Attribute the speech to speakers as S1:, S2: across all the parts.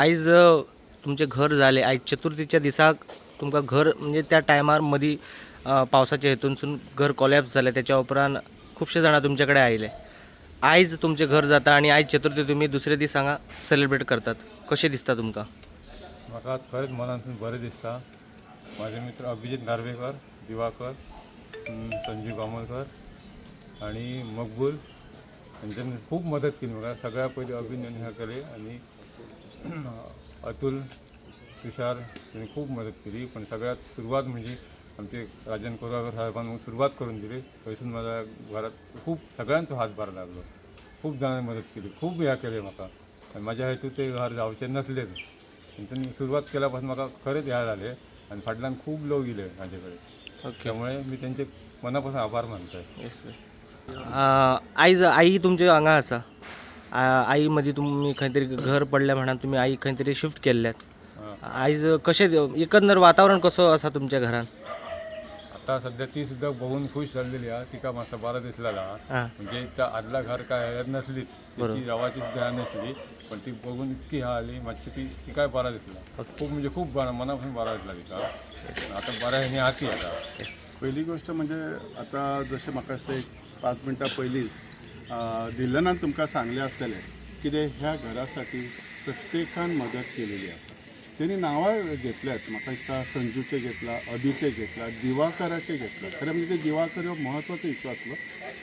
S1: आयज तुमचें घर जालें. आयज चतुर्थीच्या दिसाक तुमकां घर म्हणजे त्या टायमार मदीं पावसाच्या हेतूनसून घर कोलॅप्स जालें. तेच्या उपरांत खुबशे जाणां तुमचे कडेन आयले. आयज तुमचें घर जाता आनी आयज चतुर्थी तुमी दुसरे दीस हांगा सेलिब्रेट करतात, कशें दिसता तुमकां?
S2: म्हाका आज खरेंच मनांतसून बरें दिसता. माझे मित्र अभिजित नार्वेकर, दिवाकर, संजीव गामोलकर आणि मकबूल यांच्यानी खूप मदत केली म्हाका. सगळ्या पयलीं अभिनंदन हे केले आनी अतुल, तुषार यांनी खूप मदत केली. पण सगळ्यात सुरवात म्हणजे आमचे राजन कोराकर साहेबान सुरवात करून दिली. थंयसून माझ्या घरात खूप सगळ्यांचो हातभार लागलो. खूप जाणांनी मदत केली, खूप ह्या केले म्हाका. आनी म्हाज्या हेतू ते घर जावचें नसलेच. तेंच्यांनी सुरवात केल्या पासून म्हाका खरेंच ह्या जालें आनी फाटल्यान खूब लोक येयले म्हाजे कडेन. त्यामुळे मी त्यांचे मनापासून आभार मानतोय.
S1: येस. आयज आई तुमचे हांगा आसा. आई मदीं तुमी खंय तरी घर पडलें म्हणून तुमी आई खंय तरी शिफ्ट केल्ल्यात. आयज कशें एकंदर वातावरण कसो आसा तुमच्या घरान?
S2: आता सध्या ती सुद्धा बघून खुश झालेली आहे. तिका मातसा बरा दिसलेला. म्हणजे त्या आदला घर काय ह्यात नसली, त्याची रवाची सुद्धा ह्या नसली, पण ती बघून इतकी ह्या आली मातशी, ती तिकाय बरा दिसला. खूप म्हणजे खूप बरा, मनापासून बरा दिसला तिका. आता बऱ्या ह्याने आती आता.
S3: पहिली गोष्ट म्हणजे आता जशें म्हाका दिसता एक 5 मिनटां पयलींच दिल्लनान तुमकां सांगलें आसतलें कितें ह्या घरा साठी प्रत्येकान मदत केलेली आसा. तेणी नांवां घेतल्यात, म्हाका दिसता संजूचें घेतलां, अभिचें घेतलां, दिवाकराचें घेतलां. खरें म्हणजे ते दिवाकर हो म्हत्वाचो इशू आसलो.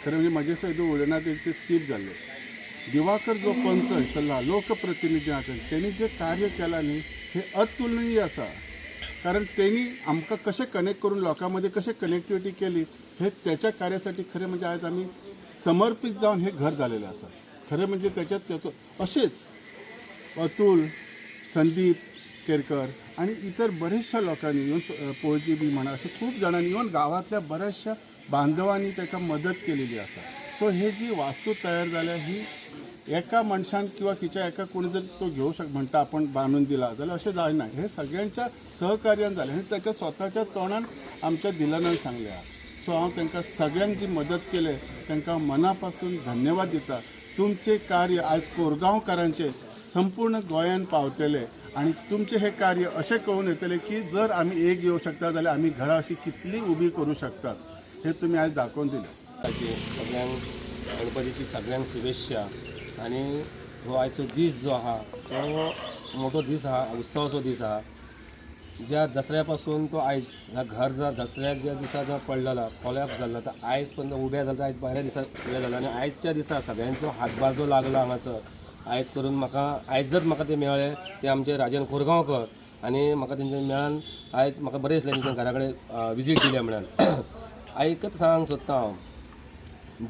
S3: खरें म्हणजे म्हजे सयत उलयना ते स्कीप जाल्ले. दिवाकर जो पंच आसला, लोकप्रतिनिधी आसा, तेणी जें कार्य केलां न्ही हें अतुलनीय आसा. कारण तेणी आमकां कशें कनेक्ट करून लोकां मदीं कशें कनेक्टिविटी केली हे त्याच्या कार्यासाठी खरें म्हणजे आयज आमी समर्पीत जावन हें घर जालेलें आसा. खरें म्हणजे त्याच्यात त्याचो अशेंच अतुल, संदीप केरकर आणि इतर बऱ्याचशा लोकांनी येवन, पोळजी बी म्हणा, अशे खूब जाणांनी इवन गांवांतल्या बऱ्याचशा बांधवांनी ताका मदत केलेली आसा. सो हे जी वास्तू तयार जाल्या ही एका मनशान किंवा खंयच्या एका कोणी जर तो घेवंक शक म्हणटा आपण बांदून दिला जाल्यार अशें जायना. हे सगळ्यांच्या सहकार्यान जालें आनी ताच्या स्वताच्या तोंडान आमच्या दिलनान सांगलें आहा. सो हांव तांकां सगळ्यांक जी मदत केले तांकां मना पासून धन्यवाद दिता. तुमचें कार्य आयज कोरगांवकारांचें संपूर्ण गोंयान पावतलें आनी तुमचें हें कार्य अशें कळून येतलें की जर आमी एक येवं शकता जाल्यार आमी घरां अशीं कितलीं उबीं करूं शकतात हें तुमी आयज दाखोवन दिलें.
S4: सगळ्यांक गणपतीची सगळ्यांक शुभेच्छा. आनी हो आयचो दीस जो आहा तो मोठो दीस आहा, उत्सवाचो दीस आहा. ज्या दसऱ्या पासून तो आयज ह्या घर जर दसऱ्याच्या दिसा जर पडलेला, कोलॅप्स जाल्लो, तर आयज पर्यंत उबे जाता. आयज बऱ्या दिसा उबे जालो आनी आयच्या दिसा सगळ्यांचो हातभार जो लागला हांगासर आयज करून म्हाका आयज जर म्हाका ते मेळ्ळे ते आमचे राजन कोरगांवकर आनी म्हाका तेंचे मेळान आयज म्हाका बरें दिसलें तेंच्या घरा कडेन विजीट दिल्या म्हणून. एकच सांगूंक सोदता हांव,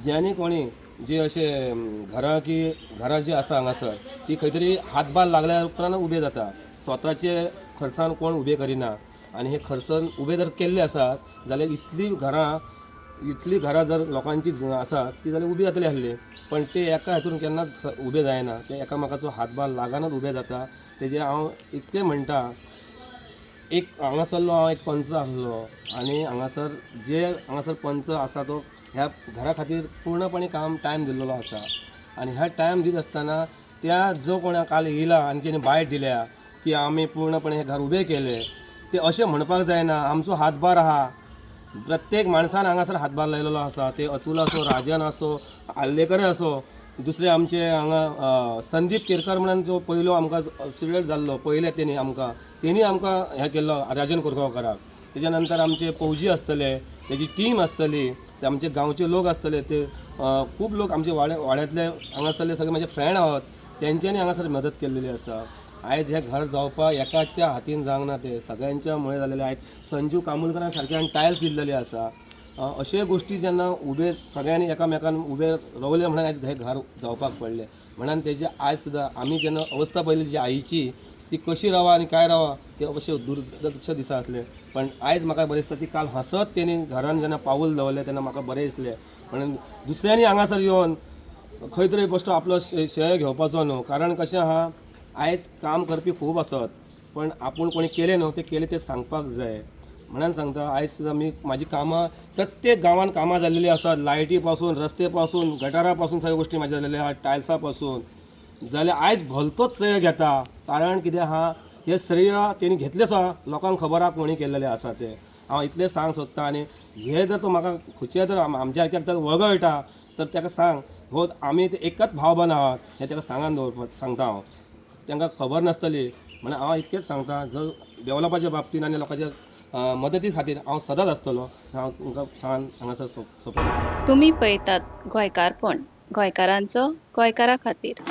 S4: ज्यांनी कोणी जी अशे घरां की घरां जी आसा हांगासर ती खंय तरी हातभार लागल्या उपरांत उबे जाता. स्वताचे खर्चान कोण उबे करिना आनी हे खर्चान उबे जर केल्ले आसात जाल्यार इतली घरां जर लोकांची आसा ती जाल्यार उबी जातली आसली, पण ते एका हातून केन्नाच उबे जायना. ते एकामेकाचो हातभार लागानच उबे जाता. तेजें हांव इतकें म्हणटा, एक हांगासरलो हांव एक पंच आसलो आनी हांगासर जे हांगासर पंच आसा तो ह्या घरा खातीर पूर्णपणे काम टायम दिल्लेलो आसा. आनी ह्या टायम दित आसतना त्या जो कोणा काल येयला आनी तेणी बायट दिल्या की आमी पूर्णपणे हें घर उबें केलें, ते अशें म्हणपाक जायना. आमचो हातभार आहा, प्रत्येक माणसान हांगासर हातभार लायलेलो आसा. ते अतुल आसो, राजन आसो, आर्लेकर आसो, दुसरे आमचे हांगा संदीप केरकर म्हणून जो पयलो आमकां सिलेक्ट जाल्लो पयले, तेणी आमकां हें केल्लो राजन कोरगांवकाराक. तेच्या नंतर आमचे पौजी आसतले, तेजी टीम आसतली, ते आमचे गांवचे लोक आसतले, ते खूब लोक आमचे वाड्या वाड्यांतले हांगासरले सगळे म्हाजे फ्रेंड आहात, तेंच्यांनी हांगासर मदत केल्लेली आसा. आयज हें घर जावपाक एकाच्या हातीन जावंक ना, तें सगळ्यांच्या मुळे जालेलें. आयज संजू कामुलकरा सारक्यान टायल्स दिल्लेले आसा. अश्यो गोश्टी जेन्ना उबे सगळ्यांनी एकामेकान उबे रावले म्हणून आयज हें घर जावपाक पडलें. म्हणून तेजे आयज सुद्दां आमी जेन्ना अवस्था पळयली जी आईची, ती कशी रावा आनी काय रावा ते अशें दुर्दक्ष दिसा आसलें. पण आयज म्हाका बरें दिसता, ती काल हांसत तेणी घरान जेन्ना पावल दवरलें तेन्ना म्हाका बरें दिसलें. म्हणून दुसऱ्यांनी हांगासर येवन खंय तरी बेश्टो आपलो श्रेय घेवपाचो न्हू. कारण कशें आहा, आयज काम करपी खूब आसत, पण आपूण कोणी केलें न्हू तें केलें तें सांगपाक जाय. म्हणून सांगता, आयज सुद्दां मी म्हाजी कामां प्रत्येक गांवान कामां जाल्लेली आसात. लायटी पासून, रस्ते पासून, गटारा पासून सगळ्यो गोश्टी म्हाज्यो जाल्लेल्यो आहा, टायल्सा पासून. जाल्यार आयज भलतोच श्रेय घेता. कारण कितें आहा, हे श्रेय तेणी घेतलें आसा, लोकांक खबर आहा कोणी केल्लेलें आसा तें. हांव इतलें सांग सोदता. आनी हे जर तो म्हाका खंयचे जर आमच्या सारक्याक तर वगळटा तर ताका सांग हो आमी ते एकच भाव बन आहात हें ताका सांगान दवरपाक सांगता हांव. तांकां खबर नासतली म्हणून हांव इतकेंच सांगता, जो डेवलपाच्या बाबतीन आनी लोकांच्या मदती खातीर हांव सदांच आसतलो. हांव तुमकां सांगून हांगासर सोंपता.
S5: तुमी पळयतात गोंयकारपण, गोंयकारांचो गोंयकारा खातीर.